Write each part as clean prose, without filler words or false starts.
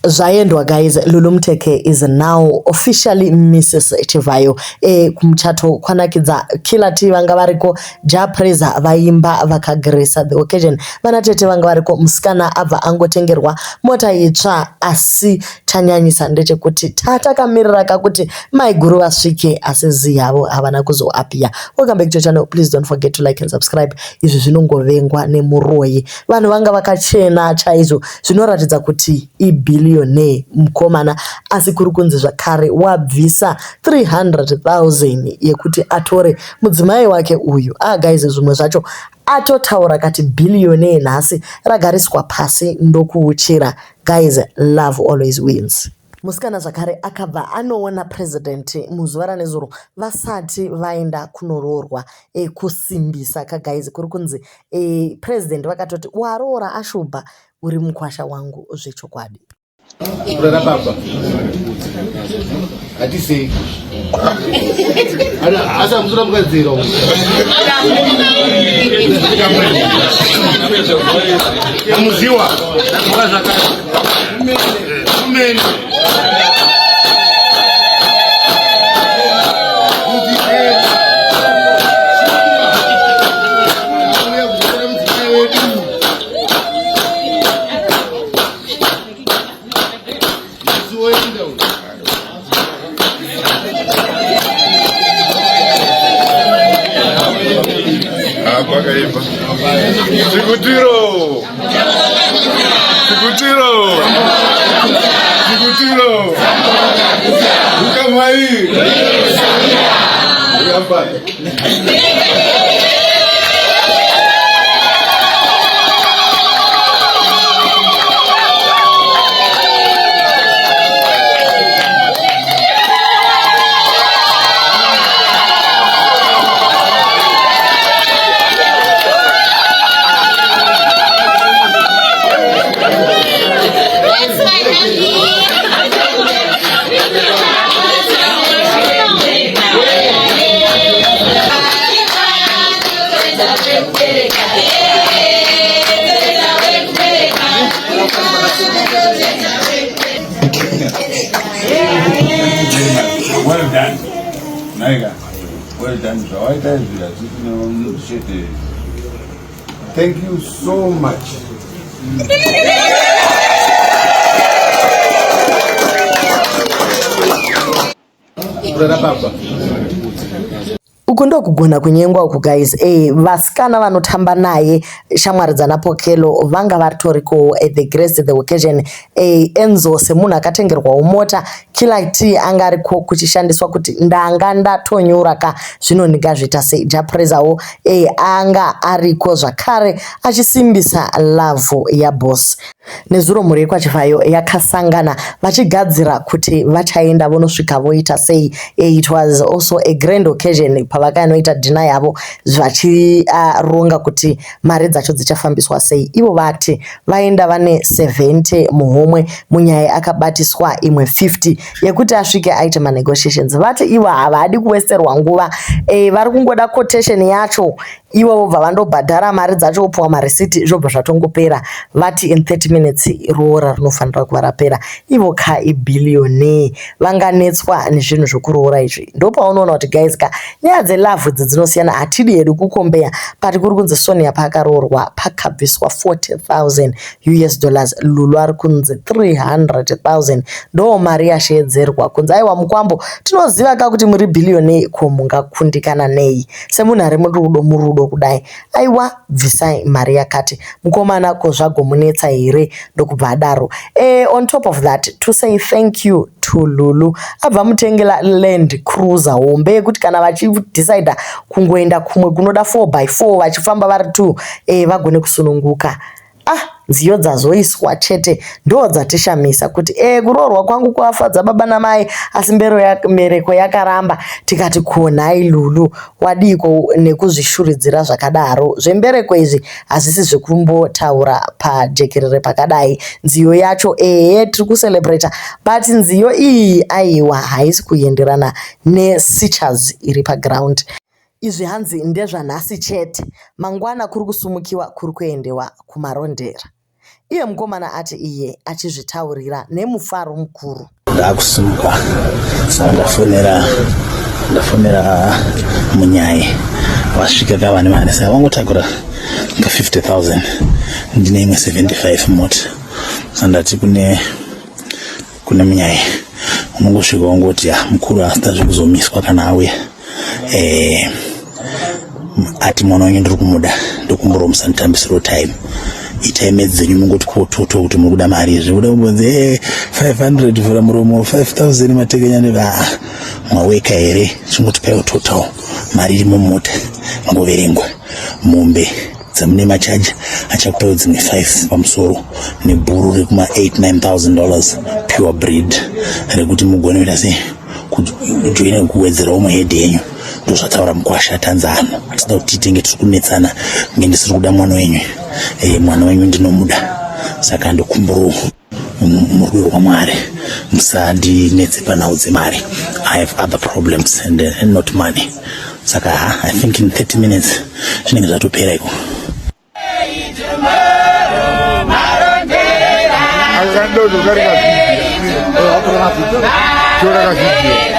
Zvaendwa guys, Lulu Muteke is now officially Mrs Chivhayo. E, kumuchato kwanakidza Killer T vanga variko, Ja Praiser vaimba vakagresa the occasion. Vana tete vanga variko, musikana abva angotengerwa mota itsva asi chanyanyisa ndechekuti tatakamirira ka kuti maiguru vasvike asi zii havo havana kuzoappear. Welcome back to your channel. Please don't forget to like and subscribe. Izvi zvinongovengwa nemuroyi. Vanhu vanga vakachena chaizvo zvinoratidza kuti ibillionaire mukomana asi kuri kunzi zvakare wabvisa 300,000 yekuti atore mudzimai wake uyu. Ah guys zvimwe zvacho atotaura kati billionaire nhasi ragariswa pasi ndokuuchira. Guys love always wins. Musikana zvakare akabva anoona president muzuva ranezuro vasati vaenda kunoroorwa e, kusimbisa ka guys kuri kunzi e, president vakatoti waroora ashubha uri mukwasha wangu zvechokwadi. Kurara baba. Hatisei. Asi hamusura mukadzira. Amuziwa. Kumene. Pakaipa. Chikutiro. Chikutiro. Chikutiro. Ukamai. Ukambai. Well done. Naika. Well done. Zvawaita izvi hazvisi chete. Thank you so much. Kurara baba. Uku ndokugona kunyengwa uku guys. Eh, vasikana vanotamba naye shamwari dzana Pokelo vanga varitorikowo at the grace the occasion. Eh, Enzo semunhu akatengerwawo mota, Killer T anga ariko kuchishandiswa kuti ndanga ndatonyura ka zvino ndingazviita sei. Japrezawo eh, anga ariko zvakare achisimbisa love yaboss. Nezuro mhuri yekwaChivhayo yakasangana vachigadzira kuti vachaenda vonosvika voita sei. It was also a grand occasion pavakanoita dinner yavo vachironga kuti mari dzacho dzichafambiswa sei. Ivo vati vaenda vane 70 muhomwe munyaya akabatiswa imwe 50 yekuti asvike aite manegotiations. Vati ivo havadi kuwesterwa nguva e, vari kungoda quotation yacho ivo vobva vandobhadhara mari dzacho vopiwa marisiti zvobva zvatongopera vati in 30 minutes roora rinofanira kuva rapera ivo ka ibillionaire vanganetswa nezvinhu zvokuroora izvi ndopaunoona kuti guys ka nyaya dzelove idzi dzinosiyana hatidi hedu kukombeya but kuri kunzi sonia paakaroorwa pakabviswa 40000 us dollars lulu ari kunzi 300000 ndo mari yasheedzerwa kunzi aiwa mukwambo tinoziva ka kuti muri billionaire ko mungakundikana nei semunhu ari murudo murudo kudai aiwa bvisai mari yakati mukomana ko zvagomunetsa here ndokubva adaro e, on top of that to say thank you to lulu abva mutengela land cruiser hombe yekuti kana vachidecida kungoenda kumwe kunoda 4 by 4 vachifamba vari two e, vagone kusununguka Ah nziyo dzazoiswa chete ndo dzatishamisa kuti e kuroorwa kwangu kwafadza baba namai asi mbero ya, mbereko yakaramba tikati ko nhai Lulu wadiiko nekuzvishuridzira zvakadaro zvembereko izvi hazvisi zvekumbotaura pajekerere pakadai nziyo yacho ehe tiri kucelebrata but nziyo iyi aiwa haisi kuenderana nesichas iri paground Izvi hanzi ndezvanhasi chete, mangwana kuri kusumukiwa kuri kuendewa kuMarondera. Iye mukomana ati iye achizvitaurira nemufaro mukuru. Ndakusimuka saka ndafonera ndafonera munyai vasvika ka vane mari saka vangotakura ka 50000 ndine imwe 75 mota saka ndati kune kune munyai unongosvika wongoti ya mukuru asita zvekuzomiswa kana auya eh, ati mwana wenyu ndiri kumuda ndokumbura musanditambisiro time itai medzi dzenyu mungoti kototo kuti muri kuda mari izvi kuda kumbonzi eh, 500 vhura muromo 5000 matekenya neva mwaweka here chingotipaiwo total mari iri mumota ngoverengwa mombe dzamune machaja achakupaiwo dzimwe 5 pamusoro nebhuru rekuma 8 9000 dollars pure breed rekuti mugone kuita sei kujoina kuwedzerawo muhedhi yenyu. Ndozvataura mukwasha tanzano hatida kuti titenge tiri kunetsana kunge ndisiri kuda mwana wenyu. E, mwana wenyu ndinomuda saka ndokumburawo murudo rwaMwari musandinetse panhau dzemari. I have other problems and not money. Saka ha, I think in 30 minutes zvinenge zvatopera iko. Akandodo kari kavidhiyo. Tora kavidhiyo.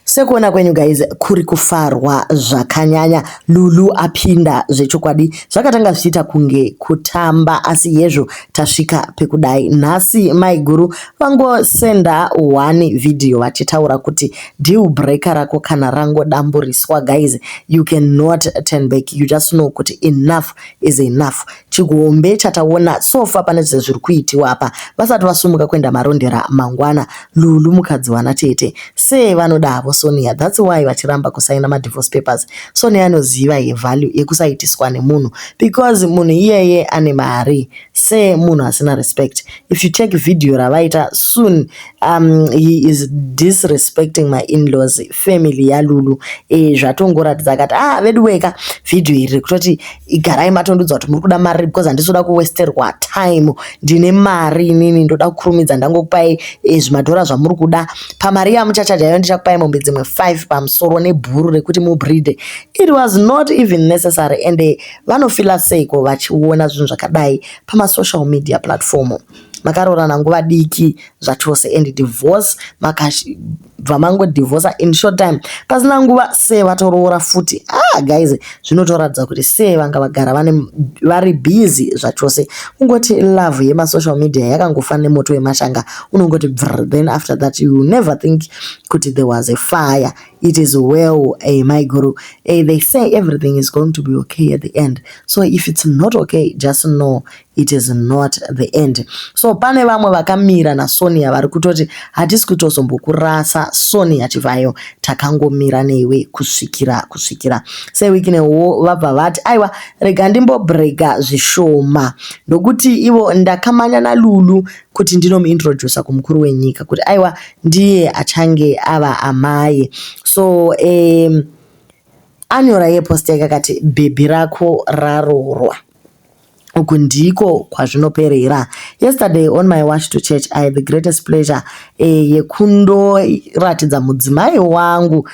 Sekuona kwenyu guys, kuri kufarwa zvakanyanya. Lulu apinda zvechokwadi. Zvakatanga zvichiita kunge kutamba, asi yezvo tasvika pekudai. Nhasi maiguru vangosenda one video vachitaura kuti deal breaker rako kana rangodamburiswa guys, you cannot turn back. You just know kuti enough is enough. Chigombe chataona sofa pane zvese zviri kuitiwa apa vasati vasumuka kuenda Marondera mangwana. Lulu mukadzi wana tete sei vanoda havo Sonia, that's why vachiramba kusaina madivorce papers. Sonia anoziva yevalue yekusaitiswa nemunhu because munhu iyeye ane mari se munhu asina respect. If you check video ravaita soon, he is disrespecting my in-laws, family yaLulu. E, zvatongoratidza akati ah vedu weka video iri rekutoti igarai matondudza kuti muri kuda mari because handisi kuda kuwesterwa time. Ndine mari inini, ndoda kukurumidza ndangokupai e, zvimadhora zvamuri kuda. Pamari yamuchachaja iyo ndichakupai mombe dzimwe 5 pamusoro nebhuru rekuti mubreed. It was not even necessary. And vanofila seiko vachiona zvinhu zvakadai pamasocial media platform? Makaroorana nguva diki zvachose and divorce makabva mangodivhosa in short time pasina nguva se vatoroora futi. Ah guys, zvinotoratidza kuti se vanga vagara vane vari busy zvachose. Kungoti love yemasocial media yakangofanana nemoto wemashanga, unongoti bvr, then after that you never think kuti there was a fire. It is well, my guru. They say everything is going to be okay at the end, so if it's not okay, just know it is not the end. So pane vamwe vakamira naSonia vari kutoti hatisi kutozombokurasa Sonia Chivhayo, takangomira newe kusvikira kusvikira. Sewikinewo vabva vati aiwa rega ndimbobhrega zvishoma ndokuti ivo ndakamanya naLulu kuti ndinomuintrodusa kumukuru wenyika kuti aiwa ndiye achange ava amai. So anyora iye post yake akati bhebhi rako rarorwa, uku ndiko kwazvinoperera. Yesterday on my watch to church, I had the greatest pleasure yekundoratidza mudzimai wangu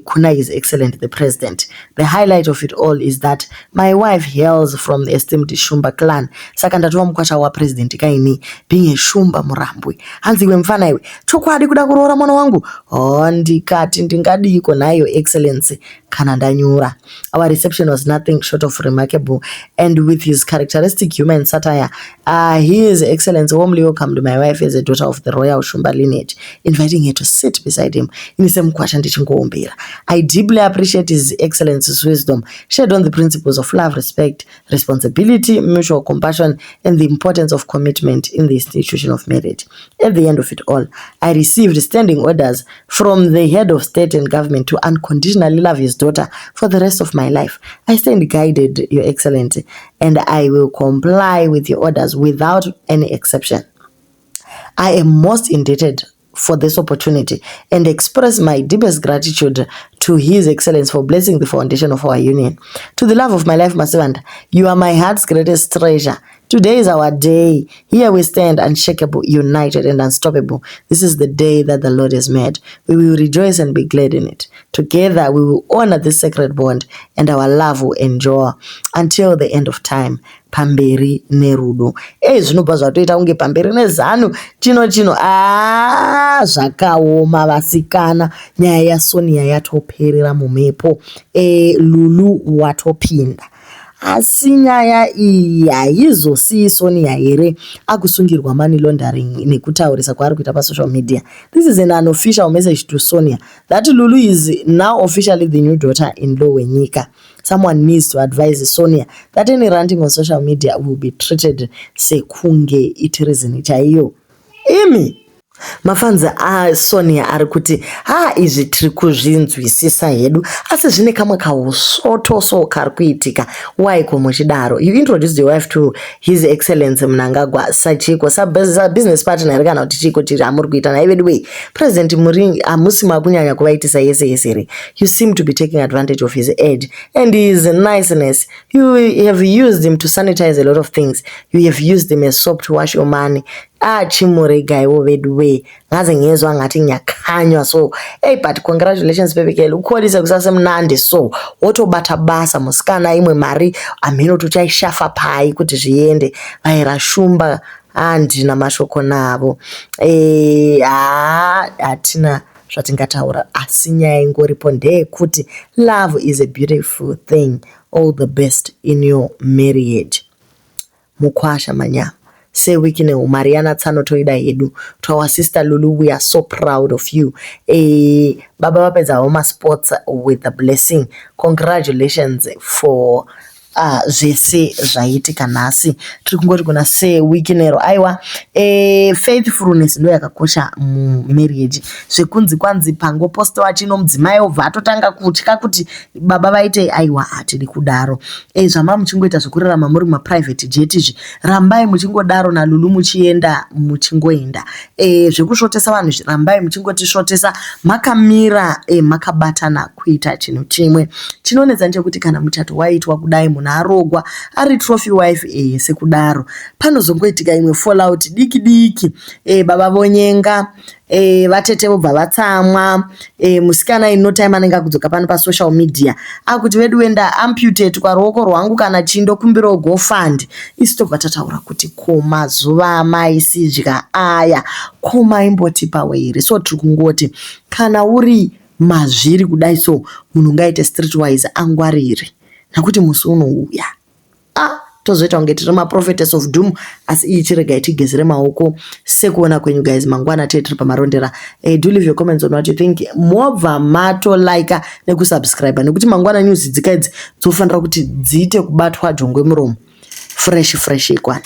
kuna His Excellent the President. The highlight of it all is that my wife hails from the esteemed Shumba clan. Saka ndatova mukwasha wapresident kaini, being a Shumba Murambwe. Hanzi iwe mufana iwe, chokwadi kuda kuroora mwana wangu? Oh, ndikati ndingadiko nayo Excellency kana ndanyura. Our reception was nothing short of remarkable, and with his characteristic human satire, His Excellency warmly welcomed my wife as a daughter of the royal Shumba lineage, inviting her to sit beside him. Ini semukwasha ndichingoombera. I deeply appreciate His Excellency's wisdom shared on the principles of love, respect, responsibility, mutual compassion and the importance of commitment in the institution of marriage. At the end of it all, I received standing orders from the head of state and government to unconditionally love his daughter for the rest of my life. I stand guided, Your Excellency, and I will comply with your orders without any exception. I am most indebted for this opportunity and express my deepest gratitude to His Excellence for blessing the foundation of our union. To the love of my life, Masivanda, you are my heart's greatest treasure. Today is our day. Here we stand unshakable, united and unstoppable. This is the day that the Lord has made. We will rejoice and be glad in it. Together we will honor this sacred bond and our love will endure until the end of time. Pamberi nerudo. Ei zvinobva zvatoita kunge pamberi nezanu chino chino. Ah, zvakaoma vasikana. Nyaya yaSonia yatoperera mumhepo. E, Lulu watopinda. Asi nyaya iyi haizosiyi Sonia here akusungirwa money laundering nekutaurisa kwaari kuita pasocial media. This is an unofficial message to Sonia that Lulu is now officially the new daughter-in-law wenyika. Someone needs to advise Sonia that any ranting on social media will be treated sekunge itirizini chaiyo. Imi mafanzi aSonia ari kuti ha izvi tiri kuzvinzwisisa hedu asi zvine kamwe kausvoto so kari kuitika waiko muchidaro. You introduced your wife to His Excellency Mnangagwa sachiko sabusiness partner here kana kuti chiko chiri amuri kuita nai vedu wei. President muri hamusi makunyanya kuvaitisa yese yese here. You seem to be taking advantage of his age and his niceness. You have used him to sanitize a lot of things. You have used him as soap to wash your money. Achimuregaiwo vedu wee ngaze ngezwa ngathi ngiyakhanywa so. Hey, but congratulations baby girl, ukholise kusasemnandi so wotobata basa musikana imwe mari amhino tuchaishafa pai kuti zviende. Vaira shumba handina mashoko navo. Ha hatina zvatingataura asi nyaya ingoripo ndeyekuti love is a beautiful thing. All the best in your marriage. Mukwasha manyama sewikine Mariana tsano toida hedu. To our sister Lulu, we are so proud of you. Baba vapedza masports with the blessing. Congratulations for zvese zvaitika nhasi. Tiri kungoti kuna sewikinero aiwa, faithfulness ndo yakakosha mumarriage. Zvekunzi kwanzi pangopostiwa chino mudzimai obva atotanga kutya kuti baba vaite, aiwa hatidi kudaro. Zvama muchingoita zvekurarama muri mumaprivate jet izvi, rambai muchingodaro naLulu muchienda muchingoenda. Zvekusvotesa vanhu izvi rambai muchingotisvotesa makamira, makabatana kuita chinhu chimwe. Chinonetsa ndechekuti kana muchato waitwa kudai munhu arogwa ari trophy wife, sekudaro panozongoitika imwe fallout diki diki, baba vonyenga, vatete vobva vatsamwa, musikana in no time anenge akudzoka pano pasocial media akuti vedu wenda amputatwa ruoko rwangu kana chindokumbirawo GoFund. Isu tobva tataura kuti ko mazuva amaisidya aya ko maimbotipawo here? So tiri kungoti kana uri mazviri kudai so munhu ngaite streetwise angwarire nekuti musi unouya ah tozoita kunge tiri maprophetess of doom. Asi iyi chiregai tigezere maoko sekuona kwenyu guys. Mangwana tee tiri pamarondera. Do leave your comments on what you think, mobva matolika nekusubscribe nekuti mangwana news dzika idzi dzofanira kuti dziite kubatwa jongwe muromo fresh fresh ikwana.